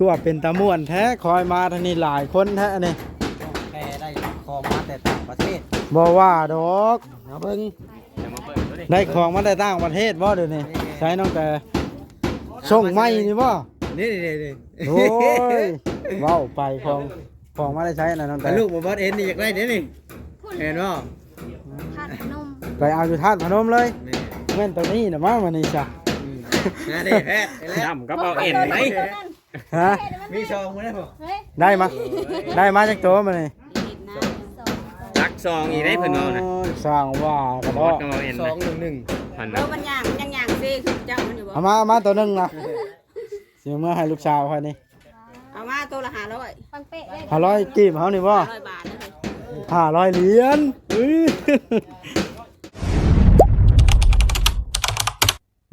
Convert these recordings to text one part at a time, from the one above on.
ຕົວເປັນຕາມ່ວນແທ້ ຄອຍມາທາງນີ້ຫຼາຍຄົນແທ້ອັນນີ້ ແຕ່ໄດ້ຂອງມາແຕ່ຕ່າງປະເທດ ບໍ່ວ່າດອກ ມາເບິ່ງ ໄດ້ຂອງມາແຕ່ຕ່າງປະເທດບໍ່ດຽວນີ້? ໃຊ້ນ້ອງແຕ່ ສົ່ງໃໝ່ນີ້ບໍ່? ນີ້ໆໆ ໂອ້ຍ ເວົ້າໄປ ຂອງ ຂອງມາແຕ່ໃສນະນ້ອງແຕ່? ລູກບໍ່ບອດເອັນນີ້ຢາກໄດ້ເດ້ນີ້ ເຫັນບໍ່? ທາດພະນົມ ໄປເອົາຢູ່ທາດພະນົມເລີຍ ແມ່ນ ແມ່ນໂຕນີ້ນະມາມື້ນີ້ຊະ ອືມ ນະເດ້ແພດ ດຳກັບເອົາເອັນໄດ໋ ຮະ ມີຊອງບໍ່ໄດ້ບໍ່? ໄດ້ມາ ໄດ້ມາຈັກໂຕມື້ນີ້? ຫຼັກສອງອີກໄດ໋ເພິ່ນເວົ້ານະ ໂອ້ຍ ສ້າງວ່າກະດອກ ສອງໜຶ່ງໜຶ່ງ ຫັ້ນ ເອີ ມັນຍ່າງ ມັນຍັງຍ່າງເຊຄືເຈົ້າມັນຢູ່ບໍ່? ເອົາມາ ເອົາມາໂຕໜຶ່ງນະ ຊິເອົາເມືອໃຫ້ລູກສາວຂ້ອຍນີ້ ເອົາມາໂຕລະຫ້າຮ້ອຍ ປັງເປະເດ້ ຫ້າຮ້ອຍກີບເຮົານີ້ບໍ່? ຫ້າຮ້ອຍບາດເດ້ ຫ້າຮ້ອຍຫຼຽນ ອື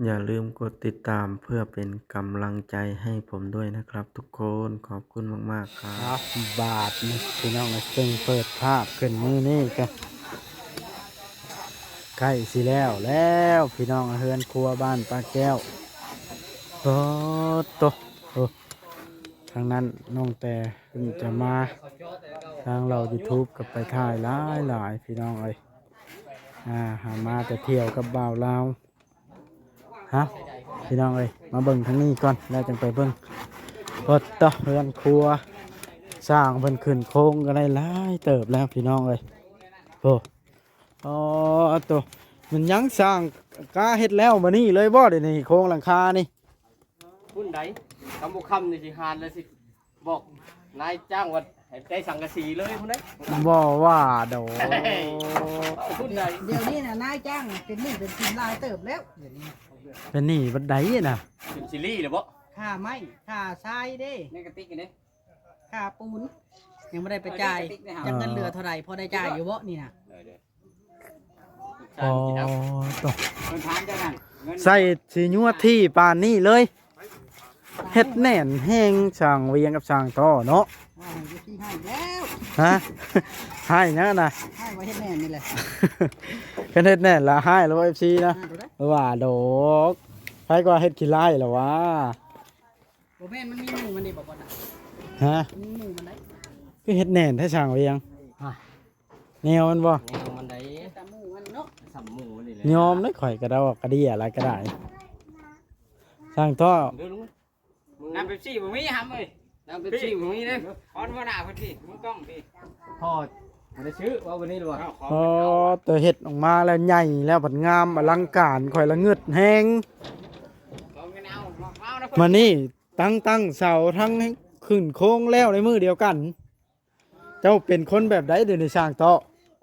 ຢ່າลืมกดติดตามเพื่อเป็นกำลังใจให้ผมด้วยนะครับทุกคน ขอบคุณมากๆครับ บาดนี้พี่น้อง ซึ่งเปิดภาพขึ้นมื้อนี้ก็ใกล้สิแล้วแล้วพี่น้อง เฮือนครัวบ้านป้าแก้ว โอ้โต โอ้ ทางนั้นน้องแต่เพิ่นจะมา ทางเรา YouTube ก็ไปถ่ายหลายๆ พี่น้องเอ้ย อ่า หามาแต่เที่ยวกับบ่าวลาว ฮะ พี่น้องเอ้ย มาเบิ่งทางนี้ก่อน แล้วจังไปเบิ่ง โอ้โต เฮือนครัว สร้างเพิ่นขึ้นโครงก็ได้หลายเติบแล้วพี่น้องเอ้ย โอ้ อ๋อ โต มันยังสร้างกะเฮ็ดแล้วมื้อนี้เลยบ่ เดี๋ยวนี้โครงหลังคานี่ พุ้นใด คำบ่คำนี่สิหานแล้วสิบอกนายจ้างว่าให้ได้สังกะสีเลยพุ้นใด บ่ว่าดอก พุ้นใด เดี๋ยวนี้น่ะนายจ้างเป็นหนี้เป็นสินหลายเติบแล้ว เดี๋ยวนี้ เป็นหนี้บัดใดน่ะ เป็นซีรีส์หรือบ่ ค่าไม้ ค่าทรายเด้ ในกระติกนี่เด้ ค่าปูน ยังบ่ได้ไปจ่าย ในกระติกนี่ฮะ จักเงินเหลือเท่าใด พอได้จ่ายอยู่บ่นี่น่ะ เออเด้อ อ๋อ โต เพิ่นถามเจ้านั่น เงิน ใส่สิยัวที่ปานนี้เลย เฮ็ดแน่นแฮงช่างเวียงกับช่างต่อเนาะ อ้าว อยู่ที่ให้แล้ว ฮะ ให้หยังนะ ให้ว่าเฮ็ดแน่นนี่แหละ คันเฮ็ดแน่นละให้แล้ว เอฟซี นะ ให้ดูนะ ว่าดอก ไผก็เฮ็ดขี้ร้ายแล้ววะ บ่แม่น มันมีหมู่มันนี่บ่ก่อนน่ะ ฮะ มีหมู่มันได้ คือเฮ็ดแน่นแท้ช่างเวียง ฮะ แนวมันบ่ แนวมันได้ แต่หมู่มันเนาะ สำหมู่มันนี่แหละ ยอมเด้อ ข่อยกะดอกกะเดี้ยหลายกะดาย ช่างต่อ เดี๋ยวลุง น้ำเป๊ปซี่บ่มีหำเอ้ย น้ำเป๊ปซี่บ่มีเด้อ ออนหัวหน้าเพิ่นพี่ มือกล้องพี่ พอบ่ได้ซื้อว่าวันนี้หรือว่า อ๋อ แต่เฮ็ดออกมาแล้วใหญ่แล้วบัดงามอลังการ ข่อยละงึดแฮง เอาเงินเอา เอานะเพิ่น มานี่ ตั้ง ตั้งเสา ทั้งขึ้นโครงแล้วในมื้อเดียวกัน เจ้าเป็นคนแบบใดเดี๋ยวนี้ช่างต่อ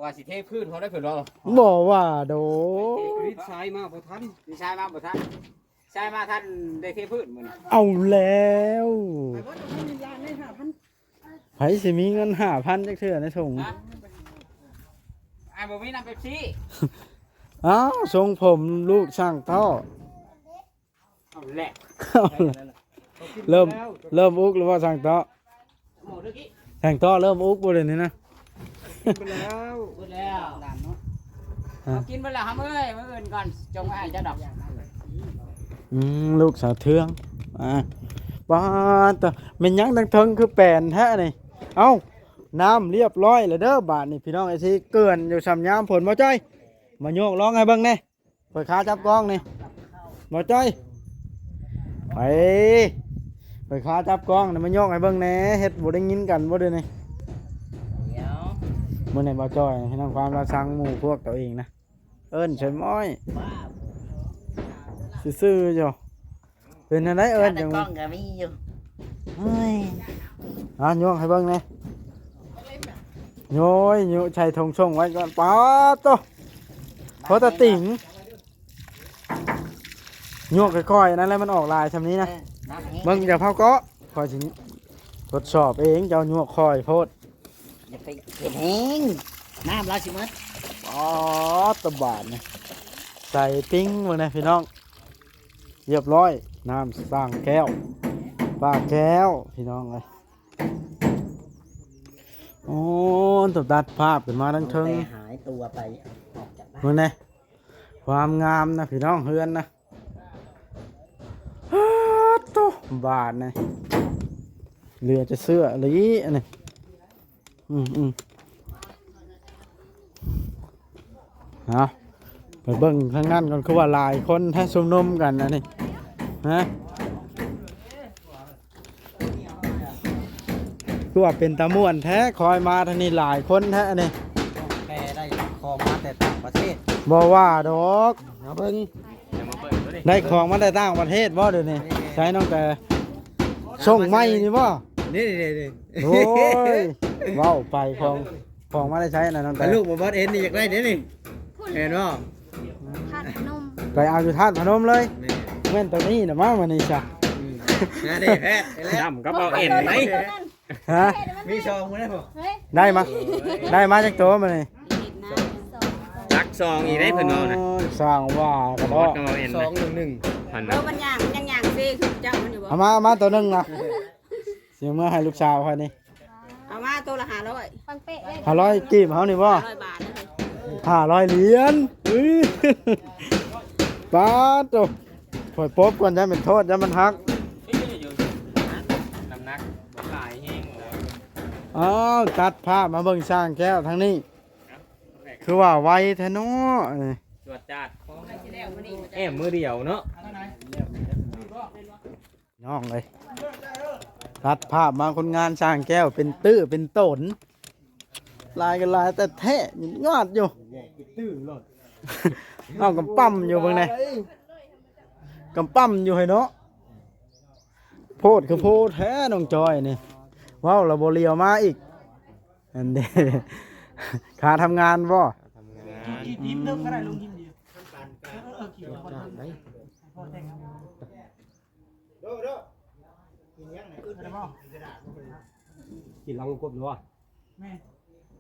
ว่าสิเทพื้นเขาได้เพิ่นว่า บ่ว่าโด วิดทรายมาบ่ทัน วิดทรายมาบ่ทัน ทรายมาทันได้เทพื้นมื้อนี้ เอาแล้ว ไผสิมีเงินห้าพันจักเทื่อในถุง ฮะ อ้ายบ่มีน้ำเป๊ปซี่ อ้าว ทรงผมลูกช่างต่อ เอาแหละ เอาละ เริ่ม เริ่มอุกแล้วบ่ช่างต่อ หมดเมื่อกี้ ช่างต่อเริ่มอุกบ่เดี๋ยวนี้นะ กินไปแล้ว หมดแล้ว ฮะ เอากินไปแล้วครับเอ้ย มื้ออื่นก่อน จงไว้ให้เจ้าดอก อืม ลูกสาวเทือง อ่า ป๊าด ตะ แม่นหยังทางเทิงคือแปนแท้นี่ เอ้า น้ำเรียบร้อยแล้วเด้อบาดนี้พี่น้อง ไอ้ที่เกลื่อนอยู่ส่ำยามฝน บ่จ้อย มาโยกลองให้เบิ่งแหน่ เปิดขาจับกล้องนี่ บ่จ้อย ไป เปิดขาจับกล้องนี่ มาโยกให้เบิ่งแหน่ เฮ็ดบ่ได้ยินกันบ่เดี๋ยวนี้ เดี๋ยว มื้อนี้บ่จ้อยให้น้องความเราสั่งหมู่พวกตัวเองนะ เอิ้นใส่ม้อย ซื่อๆ อยู่ เป็นจั่งใดเอิ้นจั่ง กล้องก็มีอยู่ เฮ้ย อ่ะ โยกให้เบิ่งแหน่ โยย โยก ใส่ถุงส่งไว้ก่อน ป๊าดโต พอตะติ่ง โยกค่อยๆ นั่นแหละ มันออกหลายส่ำนี้นะ เออ นับอย่างนี้ เบิ่ง อย่าเผาเกาะ ข้อยสิทดสอบเอง เจ้าโยกค่อยโพด อย่าไปเฮ็ดแฮง น้ำลาวสิหมด อ๋อ ตะบาดนี่ ใส่ปิ้งเบิ่งนะพี่น้อง เรียบร้อย น้ำสร้างแก้ว ป้าแก้ว พี่น้องเอ้ย โอ้ ตัดภาพขึ้นมาทั้งเทิง แต่หายตัวไป ออกจากบ้าน เบิ่งแหน่ ความงามนะพี่น้อง เฮือนนะ โต บาดนี่ ເຫຼືອແຕ່ເສື້ອອີ່ຫຼີອັນນີ້. ອືມໆ ເອົາ ໄປເບິ່ງທາງນັ້ນກ່ອນ ຄືວ່າຫຼາຍຄົນແທ້ຊຸມນຸມກັນອັນນີ້ ຮະ? ຄືວ່າເປັນຕາມ່ວນແທ້ ຄອຍມາທາງນີ້ຫຼາຍຄົນແທ້ອັນນີ້. ແຕ່ໄດ້ຂອງມາແຕ່ຕ່າງປະເທດ ບໍ່ວ່າດອກ ມາເບິ່ງ ໄດ້ຂອງມາແຕ່ຕ່າງປະເທດບໍ່ດຽວນີ້? ໃສນ້ອງແຕ່ ສົ່ງໃໝ່ນີ້ບໍ່? ນີ້ໆໆ ໂອ້ຍ ເວົ້າໄປ ຂອງ ຂອງມາແຕ່ໃສນະນ້ອງແຕ່? ລູກບໍ່ບອດເຫັນນີ້ຢາກໄດ້ເດ້ນີ້ ເຫັນບໍ່? ທາດພະນົມ ໄປເອົາຢູ່ທາດພະນົມເລີຍ. ແມ່ນ ແມ່ນໂຕນີ້ນະມາມື້ນີ້ຊະ. ອືມ ງານນີ້ແພດ ດຳກັບເອົາເອັນໄດ໋. ຮະ? ມີຊອງບໍ່ໄດ້ບໍ່? ໄດ້ມາ ໄດ້ມາຈັກໂຕມື້ນີ້? ຫຼັກສອງອີກໄດ໋ເພິ່ນເວົ້ານະ. ໂອ້ຍ ສ້າງວ່າກັນເນາະ ສອງໜຶ່ງໜຶ່ງ ເອີ ມັນຍ່າງ ມັນຍັງຍ່າງເຊຄືເຈົ້າມັນຢູ່ບໍ່? ເອົາມາ ເອົາມາໂຕໜຶ່ງນະ ຊິເອົາມາໃຫ້ລູກສາວຂ້ອຍນີ້. ເອົາມາໂຕລະຫ້າຮ້ອຍ ປັງເປະເລີຍ ຫ້າຮ້ອຍກີບເຮົານີ້ບໍ່? ຫ້າຮ້ອຍບາດເລີຍ ຫ້າຮ້ອຍຫຼຽນ. ອື້ ປາດໂຕ ຂ້ອຍປົບກ່ອນ ຢ້ານເປັນໂທດ ຢ້ານມັນຫັກ. ນ້ຳໜັກບໍ່ຫຼາຍແຮງ. ອ້າວ ຕັດພາບມາເບິ່ງຊ່າງແກ້ວທາງນີ້ ຄືວ່າໄວແທ້ເນາະ. ຈວດຈາດ ແອມມື້ດຽວເນາະ ນ້ອງເອີຍ. ຕັດພາບມາຄົນງານຊ່າງແກ້ວເປັນຕື້ເປັນຕົນ ຫຼາຍກໍຫຼາຍແຕ່ແທ້ ຍອດຢູ່ ເອົາກຳປ້ຳຢູ່ເບິ່ງແດ່ ກຳປ້ຳຢູ່ໃຫ້ເນາະ. ໂພດຄືໂພດແທ້ນ້ອງຈອຍນີ້ ເວົ້າແລ້ວບໍ່ຫຼຽວມາອີກ. ອັນເດ້ ຄ່າທຳງານບໍ່? ທຳງານ ອືມ ຂີດຫຼັງກົບຢູ່ວະ? ແມ່ນ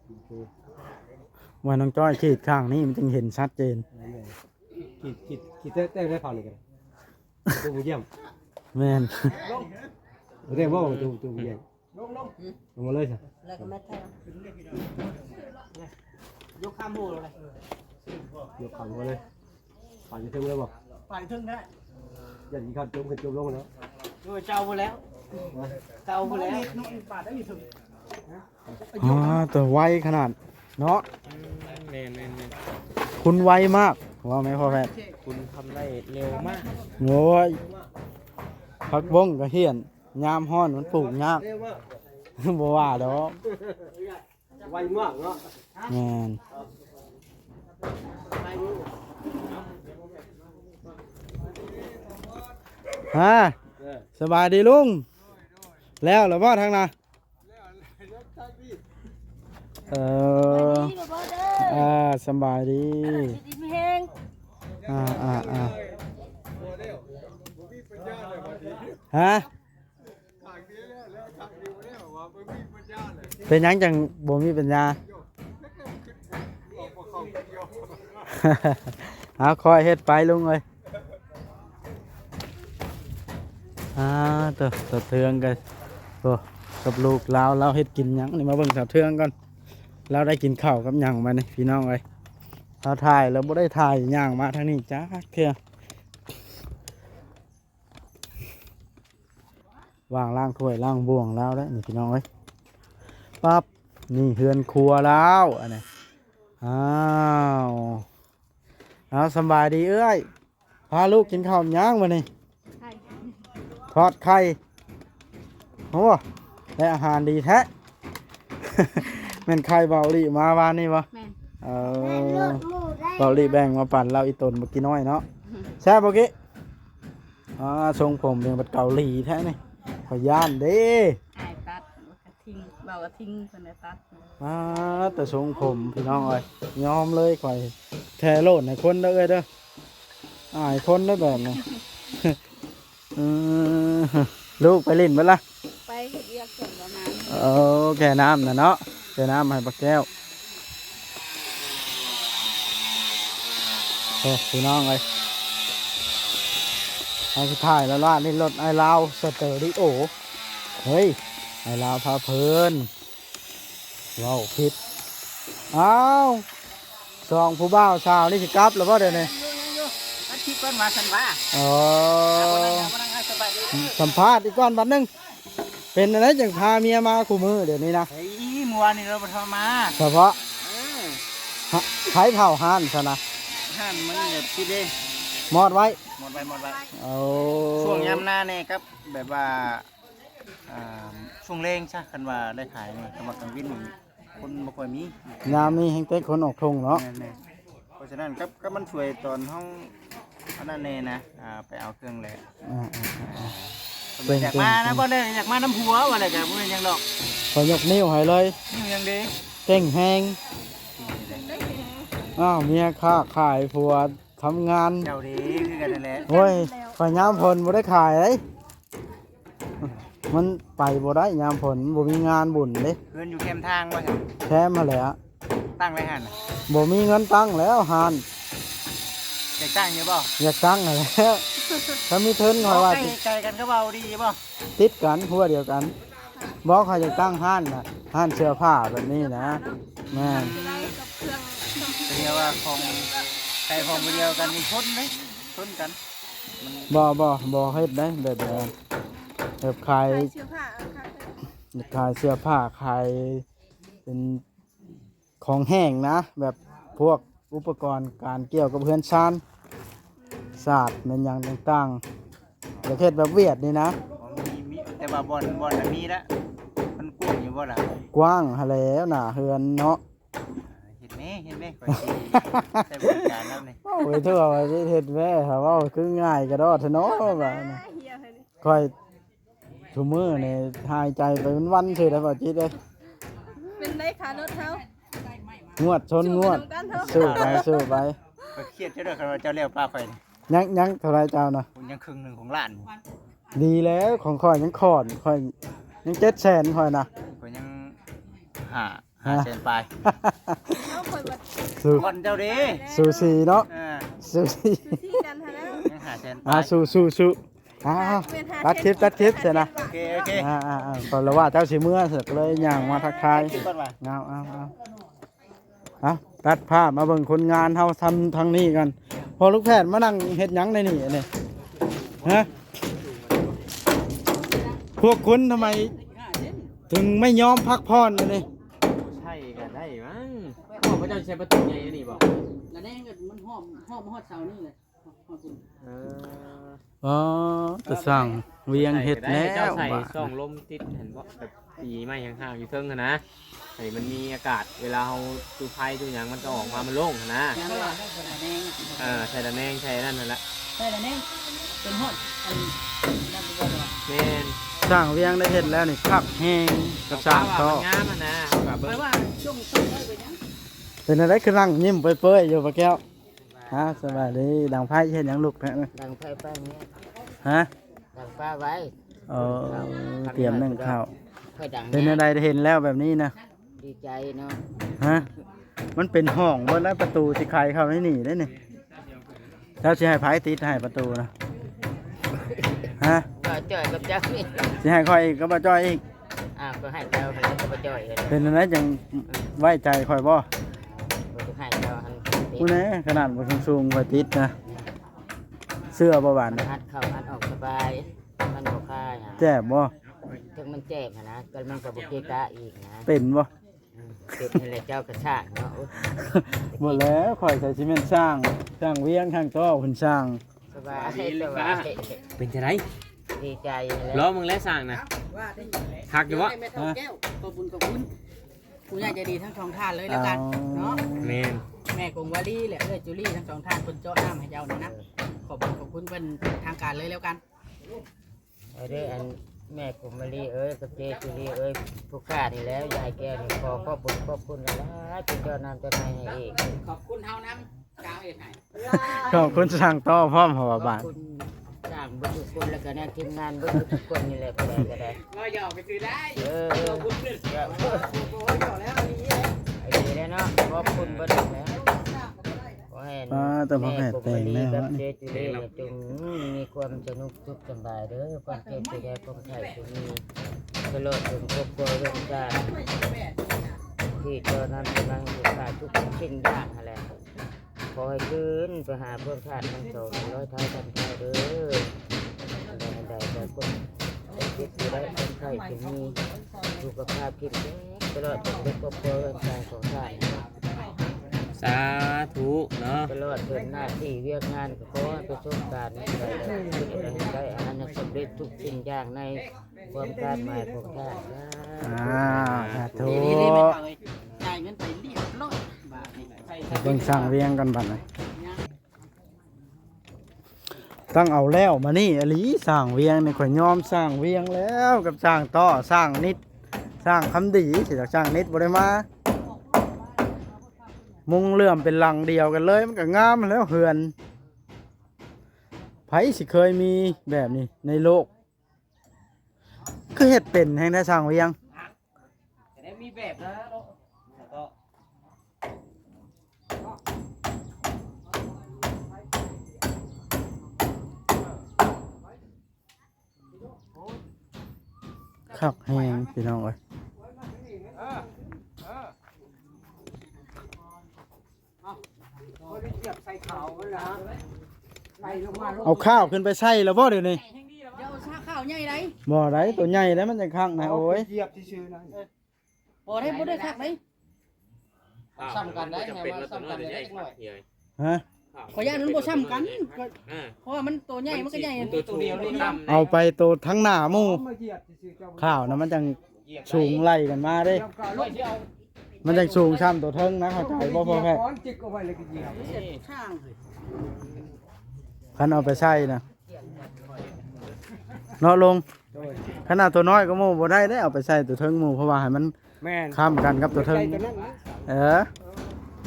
ໂອເຄ ວ່ານ້ອງຈ້ອຍຂີດຂ້າງນີ້ມັນຈຶ່ງເຫັນຊັດເຈນ. ແມ່ນ ຂີດ ຂີດ ຂີດແຕ່ ແຕ່ໄດ້ຝັ່ງນີ້ກໍໄດ້ ຕູ້ບໍ່ຢ້ຽມ. ແມ່ນ ບໍ່ໄດ້ບໍ່ຕູ້ ຕູ້ບໍ່ຢ້ຽມ. ລົງ ລົງ ລົງມາເລີຍຊະ ແລ້ວກໍມາແທງ ຍົກຂ້າມໂຮເລີຍ ຍົກຂ້າມໂຮເລີຍ. ປາດຢູ່ເທິງເລີຍບໍ່? ປາດຢູ່ເທິງໄດ້ ຢ້ານຂີ້ຄາດຈົມ ຄັນຈົມລົງແລ້ວ ໂອ້ຍ ເຈົ້າພຸ້ນແລ້ວ ເຈົ້າພຸ້ນແລ້ວ ປາດໄດ້ຢູ່ເທິງ. ອໍ ແຕ່ໄວຂະໜາດເນາະ. ແມ່ນໆໆ ຄຸນໄວມາກ ວ່າແມ່ນພໍ່ແພດ ຄຸນທຳໄດ້ເລັວມາກ. ໂອ້ຍ ຜັກບົ້ງກະຫ້ຽນ ຍາມຮ້ອນມັນປູກຍາກ ບໍ່ວ່າດອກ ໄວມາກເນາະ. ແມ່ນ ຮະ ເອີ ສະບາຍດີລຸງ ແລ້ວລະບໍ່ທາງນະ? ເອີ ສະບາຍດີ ອ່າ ອ່າ ອ່າ ຮະ? ເປັນຫຍັງຈັ່ງບໍ່ມີປັນຍາ? ເອົາ ຄ່ອຍເຮັດໄປລຸງເອີຍ. ອ່າ ໂຕ ສາວເທືອງກໍ ໂອ້ ກັບລູກລາວ ລາວເຮັດກິນຫຍັງນີ້? ມາເບິ່ງສາວເທືອງກ່ອນ ລາວໄດ້ກິນເຂົ້າກັບຫຍັງມານີ້ ພີ່ນ້ອງເອີຍ. ລາວຖ່າຍ ລາວບໍ່ໄດ້ຖ່າຍ ຍ່າງມາທາງນີ້ຈັກເທື່ອ. ວ່າງລ້າງຖ້ວຍລ້າງບ່ວງລາວແລ້ວນີ້ ພີ່ນ້ອງເອີຍ. ປັບ ນີ້ເຮືອນຄົວລາວອັນນີ້. ອ້າວ ອ້າວ ສຳບາຍດີເອື້ອຍ. ພາລູກກິນເຂົ້າຫຍັງມື້ນີ້? ໄຂ່ ທອດໄຂ່. ໂອ້ ໄດ້ອາຫານດີແທ້. ແມ່ນໄຂ່ເບົາຫຼີມາວານນີ້ບໍ່? ແມ່ນ ເອີ ເບົາຫຼີແບ່ງມາປັນລາວອີ່ຕົນບັກກີນ້ອຍເນາະ. ແຊບບໍ່ກີ້? ອ່າ ຊົງຜົມເປັນບັດເກົາຫຼີແທ້ນີ້ ຂ້ອຍຢ້ານເດ້. ອ້າຍຕັດ ກະທິງ ເບົາກະທິງເພິ່ນໄດ້ຕັດ. ອ່າ ແຕ່ຊົງຜົມ ພີ່ນ້ອງເອີຍ ຍອມເລີຍ ຂ້ອຍແຊໂຫຼດໃຫ້ຄົນເດີເອື້ອຍເດີ ອາຍຄົນເດີແບບນີ້. ເອີ ລູກໄປຫຼິ້ນເບິດລະ? ໄປເຮັດວຽກເພິ່ນປະມານ. ເອີ ແກ່ນ້ຳນະເນາະ ແກ່ນ້ຳໃຫ້ປາແກ້ວ. ໂອ້ ພີ່ນ້ອງເອີຍ ເຮົາຊິຖ່າຍລະລາດນີ້ ລົດອ້າຍລາວສະເຕີຣີໂອ. ເຮີ້ຍ ອ້າຍລາວພາເພີນ ເວົ້າຜິດ. ອ້າວ ສອງຜູ້ບ່າວສາວນີ້ຊິກັບແລ້ວບໍ່ດຽວນີ້? ຕັດຄລິບກ່ອນວ່າຊັ້ນວ່າ. ອໍ ສຳພາດອີກກ່ອນບັດໜຶ່ງ. ເປັນແນວໃດຈັ່ງພາເມຍມາຄູ່ມື້ດຽວນີ້ນະ? ເອີຍ ມື້ວານນີ້ລາວບໍ່ທັນມາ. ສະເພາະ ເອີ ໃຜເຝົ້າຮ້ານຊັ້ນນະ? ຮ້ານມັນແບບປິດເດ້. ມອດໄວ້? ມອດໄວ້ ມອດໄວ້. ໂອ້ ຊ່ວງຍາມໜ້າແດ່ກັບແບບວ່າ ອ່າ ຊ່ວງແລງຊະ ຄັນວ່າໄດ້ຂາຍນີ້ ຄັນວ່າກາງເວັນນີ້ ຄົນບໍ່ຄ່ອຍມີ. ຍາມນີ້ແຮ່ງແຕ່ຄົນອອກທົ່ງເນາະ. ແມ່ນໆ ເພາະສະນັ້ນ ກັບ ກັບມັນຊ່ວຍຕອນເຮົາອັນນັ້ນແດ່ນະ ອ່າ ໄປເອົາເຄື່ອງແຫຼະ. ອ່າໆໆໆ ເພິ່ນຢາກມານະ ເກັ່ງໆ ບໍ່ໄດ້ຢາກມານຳຜົວ ວ່າແລ້ວກະບໍ່ແມ່ນຫຍັງດອກ. ຂ້ອຍຍົກນິ້ວໃຫ້ເລີຍ. ນິ້ວຫຍັງເດ? ເກັ່ງແຮງ. ອ້າວ ເມຍຄ້າຂາຍ ຜົວ ທຳງານ. ເຈົ້າເດ້ຄືກັນນັ້ນແຫຼະ. ໂອ້ຍ ຂ້ອຍຍາມຝົນບໍ່ໄດ້ຂາຍເດ້ ມັນໄປບໍ່ໄດ້ຍາມຝົນ ບໍ່ມີງານບຸນເດ້. ເຮືອນຢູ່ແຄມທາງບໍ່? ແຄມຫັ້ນແຫຼະ. ຕັ້ງໄວ້ຫັ້ນ? ບໍ່ມີເງິນຕັ້ງແລ້ວຮ້ານ. ຢາກຕັ້ງຢູ່ບໍ່? ຢາກຕັ້ງຫັ້ນແຫຼະ ຖ້າມີທຶນຂ້ອຍວ່າ. ໃກ້ ໃກ້ກັນກັບເວົ້າດີບໍ່? ຕິດກັນ ຮົ້ວດຽວກັນ. ບໍ່ ຂ້ອຍຢາກຕັ້ງຮ້ານນະ ຮ້ານເສື້ອຜ້າແບບນີ້ນະ. ແມ່ນ ເສື້ອຜ້າເນາະ ແມ່ນ. ກໍເລີຍວ່າຂອງໃຊ້ຂອງຜູ້ດຽວກັນນີ້ຊົນເດ້ ຊົນກັນ. ມັນ ບໍ່ ບໍ່ ບໍ່ເຮັດໄດ້ແບບນັ້ນ ແບບຂາຍ ຂາຍເສື້ອຜ້າ ຂາຍເສື້ອຜ້າ ຂາຍເປັນ ຂອງແຫ້ງນະ ແບບພວກອຸປະກອນການກ່ຽວກັບເຮືອນຊານ ສາດແມ່ນຫຍັງຕ່າງໆ ປະເພດແບບຫວຽດນີ້ນະ. ມີ ມີ ແຕ່ວ່າບ່ອນ ບ່ອນມັນມີລະ ມັນກວ້າງຢູ່ບໍ່ລະ? ກວ້າງຫັ້ນແຫຼະ ໜ້າເຮືອນເນາະ. ເຮັດແມ້ ເຮັດແມ້ ຂ້ອຍຊິໃຊ້ບໍລິການນຳນີ້. ເວົ້າໄປທົ່ວວ່າຊິເຮັດແມ້ ຖ້າເວົ້າຄືງ່າຍກະດອດແທ້ເນາະ. ຂ້ອຍ ຊຸມື້ນີ້ຫາຍໃຈໄປເປັນວັນຊື່ໄດ໋ ບໍ່ຈິດເອີຍ. ເປັນໄດ໋ຂາລົດເຮົາ? ງວດຊົນງວດ ສູ້ໄປ ສູ້ໄປ. ຂ້ອຍຄຽດເຈົ້າເດີ ຄັນວ່າເຈົ້າແລ້ວປາຂ້ອຍນີ້. ຍັງ ຍັງເທົ່າໃດເຈົ້ານະ? ຍັງເຄິ່ງໜຶ່ງຂອງລ້ານ. ດີແລ້ວ ຂອງຂ້ອຍຍັງຂອນ ຂ້ອຍຍັງເຈັດແສນຂ້ອຍນະ. ຂ້ອຍຍັງຫ້າ ຫ້າແສນປາຍ. ເອົ້າ ຂ້ອຍວ່າ ສູ້ ກ່ອນເຈົ້າເດ້ ສູສີເນາະ. ເອີ ສູສີ ສູສີກັນຫັ້ນແຫຼະ ຍັງຫ້າແສນປາຍ. ອ່າ ສູ້ ສູ້ ສູ້. ອ້າວ ຕັດຄລິບ ຕັດຄລິບຊະນະ. ໂອເຄ ໂອເຄ. ອ່າໆໆ ຂ້ອຍລະວ່າເຈົ້າຊິເມືອ ຂ້ອຍກະເລີຍຍ່າງມາທັກທາຍ. ເອົາ ເອົາ ເອົາ ເອົາ ຕັດພາບມາເບິ່ງຄົນງານເຮົາທຳທາງນີ້ກັນ. ພໍ່ລູກແພດມານັ່ງເຮັດຫຍັງໃນນີ້ ອັນນີ້ ຮະ? ພວກຄຸນທຳໄມເຖິງໄມ່ຍອມພັກຜ່ອນ ອັນນີ້? ໃຊ້ກະໄດ້ມັ້ງ. ເຂົາເຈົ້າຊິໃຊ້ປະຕູໃຫຍ່ອັນນີ້ບໍ່? ລະແນງມັນຫ້ອມ ຫ້ອມຮອດເສົານີ້ແຫຼະ. ເອີ ອໍ ແຕ່ສ້າງວຽງເຮັດແລ້ວ. ເຈົ້າໃສ່ຊ່ອງລົມຕິດຫັ້ນບໍ່? ແບບຕີໄມ້ຫ່າງໆຢູ່ເທິງຫັ້ນນະ ໃຫ້ມັນມີອາກາດ ເວລາເຮົາຈູ່ໄຟຈູ່ຫຍັງມັນກະອອກມາ ມັນໂລ່ງຫັ້ນນະ. ເອີ ໃສ່ລະແນງ ໃສ່ອັນນັ້ນຫັ້ນລະ ໃສ່ລະແນງ ເປັນຮອດອັນນັ້ນບໍ່? ແມ່ນ. ສ້າງວຽງໄດ້ເຮັດແລ້ວນີ້ຄັກແຮງ ກັບສ້າງຕໍ່ ງາມຫັ້ນນະ. ເຮົາກະເບິ່ງ ເປັນຈັ່ງໃດຄືນັ່ງຍິ້ມເປີ້ຍໆຢູ່ ປ້າແກ້ວ? ຮະ ສະບາຍດີ. ດັງໄຟເຮັດຫຍັງລຸກແທ້? ດັງໄຟປ້ານີ້. ຮະ? ດັງປ້າໄວ້. ເອີ ຕຽມໜຶ້ງເຂົ້າ. ເປັນແນວໃດເຫັນແລ້ວແບບນີ້ນະ? ດີໃຈເນາະ. ຮະ? ມັນເປັນຫ້ອງເບິດແລ້ວ ປະຕູຊິໄຂເຂົ້າໃນນີ້ເດ້ນີ້. ເຈົ້າຊິໃຫ້ໃຜຕິດໃຫ້ປະຕູນະ? ຮະ? ບ່າວຈ້ອຍກັບເຈົ້ານີ້. ຊິໃຫ້ຂ້ອຍອີກກັບບ່າວຈ້ອຍອີກ? ອ້າວ ກະໃຫ້ເຈົ້າ ໃຫ້ກັບບ່າວຈ້ອຍ. ເປັນຈັ່ງໃດຈັ່ງໄວ້ໃຈຂ້ອຍບໍ່? ກະໃຫ້ເຈົ້າຫັ້ນຕິດ. ຜູ້ໃດຂະໜາດບໍ່ສູງໆຂ້ອຍຕິດນະ. ເຊື່ອບໍ່ບາດນີ້? ມັນອັດເຂົ້າອັດອອກສະບາຍ ມັນບໍ່ຄາຍ. ແຈບບໍ່? ເຖິງມັນແຈບຫັ້ນນະ ກະມັນກະບໍ່ເກະກະອີກນະ. ເປັນບໍ່? ອືມ ເປັນຫັ້ນແຫຼະ ເຈົ້າກະສ້າງເນາະ. ໂອ້ຍ ບໍ່ແລ້ວ ຂ້ອຍໃສ່ຊິແມ່ນສ້າງ ສ້າງວຽງ ສ້າງຕໍ່ເພິ່ນສ້າງ. ສະບາຍ ສະບາຍ. ເປັນຈັ່ງໃດ? ດີໃຈຫັ້ນແຫຼະ. ລອງເບິ່ງແຫຼະສ້າງນະ. ຄັກຢູ່ບໍ່? ແມ່ເຖົ້າແກ້ວ ຂອບບຸນຂອບຄຸນຜູ້ໃຫຍ່ໃຈດີທັງສອງທ່ານເລີຍແລ້ວກັນເນາະ. ແມ່ນ ແມ່ກົງວາລີ ແລະ ເອື້ອຍຈູລີ ທັງສອງທ່ານ ເພິ່ນເຈາະນ້ຳໃຫ້ເຈົ້ານີ້ນະ. ຂອບບຸນຂອບຄຸນເພິ່ນທາງການເລີຍແລ້ວກັນ. ເອີເດີ ອັນແມ່ກົງມາລີເອີຍ ກັບເຈຈູລີເອີຍ ຜູ້ຂ້ານີ້ແຫຼະ ຍາຍແກ້ວນີ້ ຂໍຂອບບຸນຂອບຄຸນຫຼາຍໆ ທີ່ເຈົ້ານ້ຳເຈົ້າໃນໃຫ້ອີກ. ຂອບຄຸນເຮົານຳ ເຈົ້າເຮັດໃຫ້. ຂອບຄຸນສ້າງຕໍ່ພ້ອມ ເຮົາວ່າບາດ. ຂອບຄຸນສ້າງເບິດທຸກຄົນ ແລ້ວກະແນວທີມງານເບິດທຸກຄົນນີ້ແຫຼະ ຜູ້ໃດກະໄດ້. ເວົ້າຫຍອກກະຊື່ໄດ້. ເອີ ເອີ ຂອບຄຸນ. ເອີ ເອີ ເອີ ເນາະ ຂອບຄຸນເບິດແຫຼະ. ຂໍໃຫ້ ອ່າ ແຕ່ພໍ່ແພດແຕ່ງແລ້ວ ແມ່ກົງມາລີກັບເຈຈູລີນີ້ ຈົ່ງມີຄວາມສະໜຸກສຸກສະບາຍເດີ ຄວາມເຈັບຈະໄດ້ ຄວາມໄຂ້ຈະມີ ຕະຫຼອດເຖິງຄອບຄົວເຮືອນຊາດ ທີ່ເຈົ້ານຳກຳລັງຢູ່ຂ້າທຸກສິ່ງຢ່າງຫັ້ນແຫຼະ ຂໍໃຫ້ຄືນໄປຫາພວກທ່ານທັງສອງຮ້ອຍເທົ່າພັນເທົ່າເດີ. ອັນໃດໃດກໍຄົນ ເຈັບບໍ່ໄດ້ ຄົນໄຂ້ຈະມີສຸຂະພາບເຂັ້ມແຂງ ຕະຫຼອດຈົນເປັນຄອບຄົວເຮືອນຊານຂອງທ່ານ ສາທຸເນາະ ຕະຫຼອດຈົນໜ້າທີ່ວຽກງານ ກໍຂໍໃຫ້ປະສົບການໃດໆ ຄິດອັນໃດໃຫ້ໄດ້ ອັນນັ້ນສຳເລັດທຸກສິ່ງຢ່າງໃນຄວາມຄາດໝາຍຂອງທ່ານ ສາທຸ ອ່າ ສາທຸ ຈ່າຍເງິນໄປລຽບຮ້ອຍບາດນີ້ ເບິ່ງຊ່າງວຽງກ່ອນບັດນີ້. ຕັ້ງເອົາແລ້ວມານີ້ອີ່ຫຼີ ຊ່າງວຽງນີ້ ຂ້ອຍຍອມຊ່າງວຽງແລ້ວ ກັບຊ່າງຕໍ່ ຊ່າງນິດ ຊ່າງຄຳດີ ຊິດອກ ຊ່າງນິດບໍ່ໄດ້ມາ ມຸງເຫຼື້ອມເປັນຫຼັງດຽວກັນເລີຍ ມັນກໍງາມແລ້ວເຮືອນ ໃຜຊິເຄີຍມີແບບນີ້ໃນໂລກ ຄືເຮັດເປັນແຮງແທ້ຊ່າງວຽງ ຈະໄດ້ມີແບບນະເນາະ ແລ້ວກໍ ຄັກແຮງພີ່ນ້ອງເອີຍ. ເອົາຂ້າວຂຶ້ນໄປໃສ່ແລ້ວບໍ່ດຽວນີ້? ຢ່າເອົາຊາຂ້າວໃຫຍ່ໃດ໋. ບໍ່ໄດ້ ໂຕໃຫຍ່ໄດ໋ ມັນຈັ່ງຄັກນະ. ໂອ້ຍ ຢຽບຊື່ໆນະ. ບໍ່ໄດ້ ບໍ່ໄດ້ຄັກເດ້. ສ່ຳກັນໄດ໋ ແມ່ນວ່າສ່ຳກັນໄດ້ຈັກໜ້ອຍ. ຮະ? ຂ້ອຍຢ້ານມັນບໍ່ສ່ຳກັນ ເພາະວ່າມັນໂຕໃຫຍ່ ມັນກໍໃຫຍ່ ໂຕດຽວນີ້ນະ. ເອົາໄປໂຕທາງໜ້າໝູ່ ຂ້າວນະ ມັນຈັ່ງສູງໄລ່ກັນມາເດ້. ມັນຈັ່ງສູງຊ່ຳໂຕເທິງນະ ເຂົ້າໃຈບໍ່ພໍ່ແພດ? ຄັນເອົາໄປໃສ່ນະ ເນາະລຸງ. ໂດຍ ຂະໜາດໂຕນ້ອຍກວ່າໝູ່ບໍ່ໄດ້ເດ້ ເອົາໄປໃສ່ໂຕເທິງໝູ່ ເພາະວ່າໃຫ້ມັນ ແມ່ນ ຄ້ຳກັນກັບໂຕເທິງ. ເອີ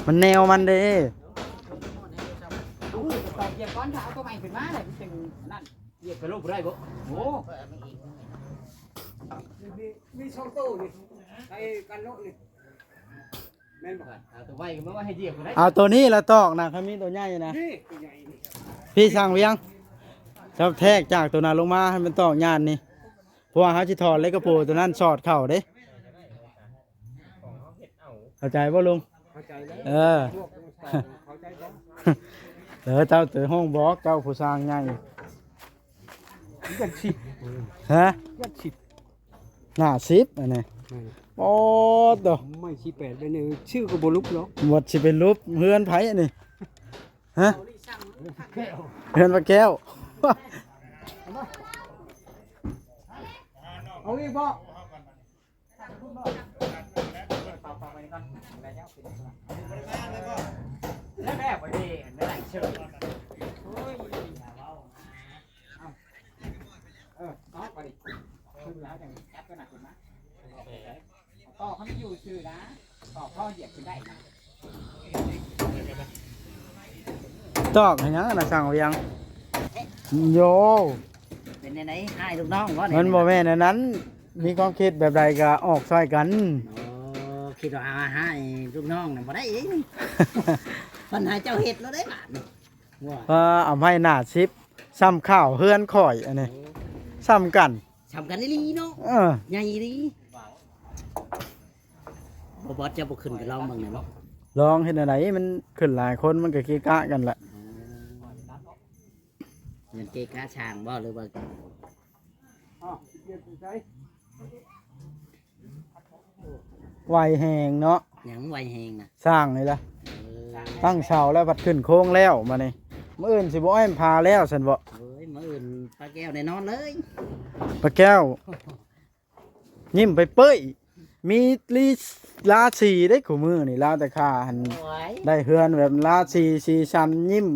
ມັນແນວມັນເດ້. ເອົາ ຕອກຢຽບກ່ອນ ຖ້າເອົາໂຕໃໝ່ຂຶ້ນມາແລ້ວມັນຈັ່ງນັ້ນ ຢຽບໄປໂລດບໍ່ໄດ້ບໍ່? ໂອ້ ມີ ມີສອງໂຕນີ້ ໃສ່ກັນໂລດນີ້. ແມ່ນບໍ່? ເອົາໂຕໄວ້ກໍບໍ່ວ່າໃຫ້ຢຽບກໍໄດ້. ເອົາໂຕນີ້ລະຕອກນະ ຄັນມີໂຕໃຫຍ່ນະ. ນີ້ໂຕໃຫຍ່ນີ້ ພີ່ຊ່າງວຽງ ເຈົ້າແທກຈາກໂຕນັ້ນລົງມາໃຫ້ມັນຕອກຍ່ານນີ້ ເພາະວ່າເຮົາຊິຖອດເຫຼັກກະໂປໂຕນັ້ນສອດເຂົ້າເດ້. ເຂົ້າໃຈບໍ່ລຸງ? ເຂົ້າໃຈແລ້ວ. ເອີ ພວກເຂົ້າໃຈບໍ່? ເອີ ເຈົ້າໂຕຫ້ອງບອກ ເຈົ້າຜູ້ຊ່າງໃຫຍ່. ຢາກສິບ ຮະ? ຢາກສິບ ໜ້າສິບອັນນີ້. ແມ່ນ ໂອ້ໂຕ ໄມ້ສິບແປດເປັນຊື່ກໍບໍ່ລຸບເນາະ. ໝົດຊິໄປລຸບເຮືອນໃຜອັນນີ້? ຮະ? ເຮືອນປ້າແກ້ວ. ເອົາອີກບໍ່? ເອີ ເອົາໄປ ຕໍ່ໃຫ້ມັນຢູ່ຊື່ນະ ຕໍ່ພໍຢຽບຂຶ້ນໄດ້ນະ. ຕອກໃຫ້ຫຍັງນະຊ່າງວຽງ? ໂຢ ເປັນແນວໃດ? ຮ້າຍລູກນ້ອງບໍ່? ມັນບໍ່ແມ່ນອັນນັ້ນ ມີຄວາມຄິດແບບໃດກໍອອກຊ່ອຍກັນ. ໂອ້ ຄິດວ່າຮ້າຍລູກນ້ອງນະບໍ່ໄດ້ເດ້ນີ້. ເພິ່ນໃຫ້ເຈົ້າເຮັດແລ້ວເດ້ບາດນີ້. ວ່າ ເອີ ເອົາໄມ້ໜ້າສິບ ສ່ຳຂ້າວເຮືອນຂ້ອຍອັນນີ້. ໂອ້ ສ່ຳກັນ ສ່ຳກັນອີ່ຫຼີເນາະ. ເອີ ໃຫຍ່ອີ່ຫຼີ. ບໍ່ບອດ ເຈົ້າບໍ່ຂຶ້ນໄປລອງເບິ່ງແດ່ບໍ່? ລອງເຮັດແນວໃດ? ມັນຂຶ້ນຫຼາຍຄົນ ມັນກໍເກະກະກັນແຫຼະ. ອໍ ມັນເກະກະຊ່າງບໍ່ ຫຼືວ່າ? ອ້າວ ຊິປ່ຽນໄປໃສ? ໄວແຮງເນາະ. ຫຍັງໄວແຮງນະ? ສ້າງນີ້ລະ. ເອີ ຕັ້ງເສົາແລ້ວ ພັດຂຶ້ນໂຄງແລ້ວ ມານີ້ ມື້ອື່ນຊິບໍ່ອ້ອມຜ້າແລ້ວຊັ້ນບໍ່? ໂອ້ຍ ມື້ອື່ນປ້າແກ້ວໄດ້ນອນເລີຍ. ປ້າແກ້ວ ຍິ້ມໄປເປີ້ຍ ມີລີລາສີເດ້ ຄູ່ມື້ນີ້ລາວແຕ່ຂ້າຫັ້ນ. ໂອ້ຍ ໄດ້ເຮືອນແບບລາສີສີສັນ ຍິ້ມ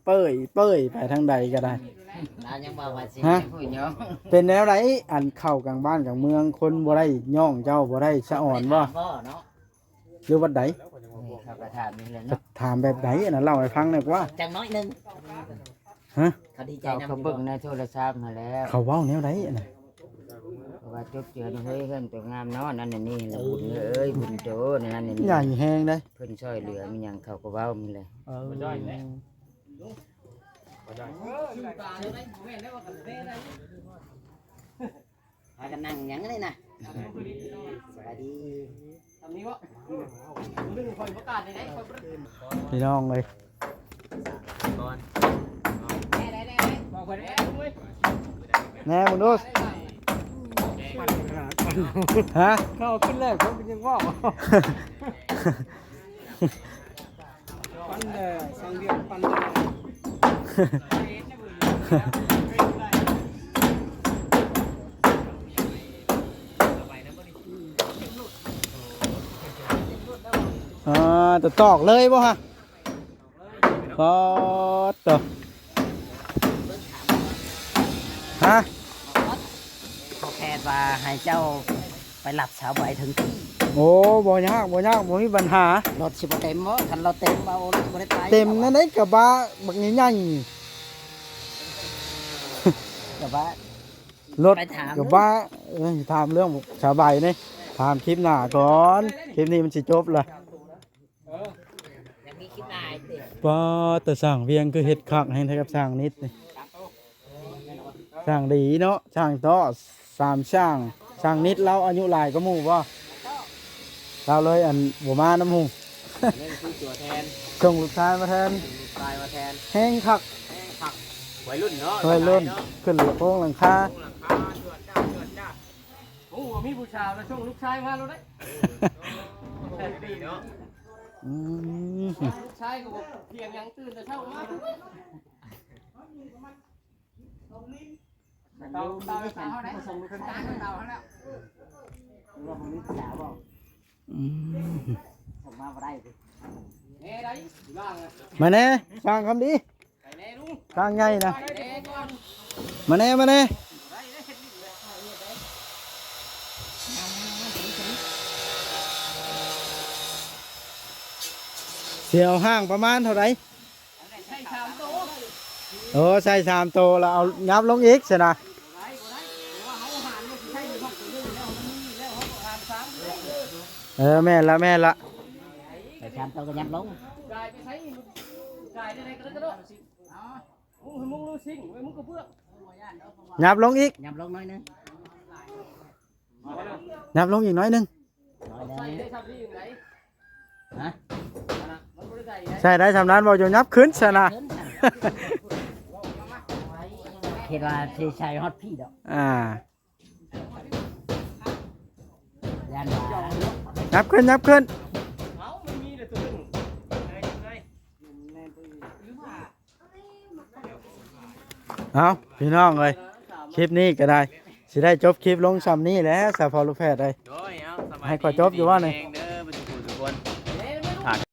ເປີ້ຍໆ ໄປທາງໃດກໍໄດ້. ລາວຍັງວ່າວ່າຊິ ຮະ? ໃຫ້ຜູ້ຍ້ອງ. ເປັນແນວໃດ ອັນເຂົ້າກາງບ້ານກາງເມືອງ ຄົນບໍ່ໄດ້ຍ້ອງເຈົ້າ ບໍ່ໄດ້ສະອອນບໍ່? ໄປຖາມບໍ່ເນາະ? ຫຼືວັດໃດ? ນີ້ເຂົາກໍຖາມນີ້ແຫຼະເນາະ. ຖາມແບບໃດອັນນັ້ນ ເລົ່າໃຫ້ຟັງແດ່ກວ່າ ຈັກໜ້ອຍໜຶ່ງ. ຮະ? ເຂົາດີໃຈນຳ ເຂົາເບິ່ງໃນໂທລະສັບຫັ້ນແຫຼະ. ເຂົາເວົ້າແນວໃດອັນນັ້ນ? ເຂົາວ່າຈົບເຈື່ອນເຮີ້ຍ ເຮືອນໂຕງາມເນາະ ນັ້ນນີ້ແຫຼະ. ເອີ ບຸນເອີຍ ບຸນໂຕ ນັ້ນນີ້ ໃຫຍ່ແຮງເດ້. ເພິ່ນຊ່ອຍເຫຼືອມີຫຍັງເຂົາກໍເວົ້ານີ້ແຫຼະ. ເອີ ພາກັນນັ່ງຫຍັງນີ້ນະ? ສະບາຍດີ. ພີ່ນ້ອງເອີຍ ແນ່ເບິ່ງດູ. ຮະ? ເຂົາຂຶ້ນແລ້ວ ເຂົາກໍຍັງເວົ້າ ປັ່ນແດ່ ສ້າງວຽງປັ່ນແດ່. ອ່າ ຕອກເລີຍບໍ່ຮະ? ປາດໂທ້ ຮະ? ພໍ່ແພດວ່າໃຫ້ເຈົ້າໄປຮັບສາວໃບເຖິງທີ່. ໂອ້ ບໍ່ຍາກ ບໍ່ຍາກ ບໍ່ມີບັນຫາ. ລົດຊິບໍ່ເຕັມບໍ່? ຄັນລົດເຕັມເອົາລົດບໍ່ໄດ້ໄປ. ເຕັມແນວໃດ ກະບະບັກໃຫຍ່ໆ ກະບະ ລົດ ໄປຖາມ ກະບະ. ເອີ ຖາມເລື່ອງສາວໃບນີ້ ຖາມຄລິບໜ້າກ່ອນ ຄລິບນີ້ມັນຊິຈົບລະ. ເອີ ຢາກມີຄລິບໜ້າຕິ. ປາດ ແຕ່ຊ່າງວຽງຄືເຮັດຄັກແຮງແທ້ກັບຊ່າງນິດນີ້ ຊ່າງດີເນາະ ຊ່າງຕໍ່ ສາມຊ່າງ. ຊ່າງນິດລາວອາຍຸຫຼາຍກວ່າໝູ່ບໍ່? ລາວເລີຍ ອັນ ບໍ່ມານຳໝູ່ ເປັນຕົວແທນ ສົ່ງລູກຊາຍມາແທນ ສົ່ງລູກຊາຍມາແທນ. ແຮງຄັກ ແຮງຄັກ ໄວລຸ້ນເນາະ ໄວລຸ້ນ ສະໄຕເນາະ ຂຶ້ນໂຄງຫຼັງຄາ ໂຄງຫຼັງຄາ ຈວດຈ້າດ ຈວດຈ້າດ. ໂອ້ ມີຜູ້ສາວແລ້ວ ສົ່ງລູກຊາຍມາໂລດເດ້. ເອີ ແຮງດີເນາະ. ອືມ ລູກຊາຍກໍບໍ່ພຽງຫຍັງ ຕື່ນແຕ່ເຊົ້າມາ ເຕົາ ເຕົາ ເຕົາເຮົາໄດ້ ເຕົາເຮົາແລ້ວ. ອືມ ສົ່ງມາບໍ່ໄດ້ຕິ ແນ່ໄດ໋ ມາແນ່ ຊ່າງຄຳດີ. ກາງໃຫຍ່ນະ ມາແນ່ ມາແນ່. ຊິເອົາຫ້າງປະມານເທົ່າໃດ? ໂອ້ ໃສ່ສາມໂຕ ແລ້ວເອົາຫຍັບລົງອີກຊັ້ນນະ. ເອີ ແມ່ນລະ ແມ່ນລະ ໃສ່ສາມໂຕກໍຫຍັບລົງ. ຫຍັບລົງອີກ ຫຍັບລົງໜ້ອຍໜຶ່ງ ຫຍັບລົງອີກໜ້ອຍໜຶ່ງ. ຮະ? ໃສ່ໄດ້ສ່ຳນັ້ນບໍ່? ຢ່າຫຍັບຂຶ້ນຊັ້ນນະ. ຄິດວ່າຊິໃສ່ຮອດພີ້ດອກ. ອ່າ ຢ້ານວ່າ ຫຍັບຂຶ້ນ ຫຍັບຂຶ້ນ. ເອົາ ພີ່ນ້ອງເອີຍ ຄລິບນີ້ກໍໄດ້ ຊິໄດ້ຈົບຄລິບລົງຊ່ຳນີ້ແຫຼະ ສະເພາະລູກແພດເອີຍ. ໂດຍ ເອົາ ສະບາຍດີ ໃຫ້ຂໍຈົບຢູ່ວ່ານີ້ ດີແຮງເດີ ເບິດທຸກຜູ້ທຸກຄົນ.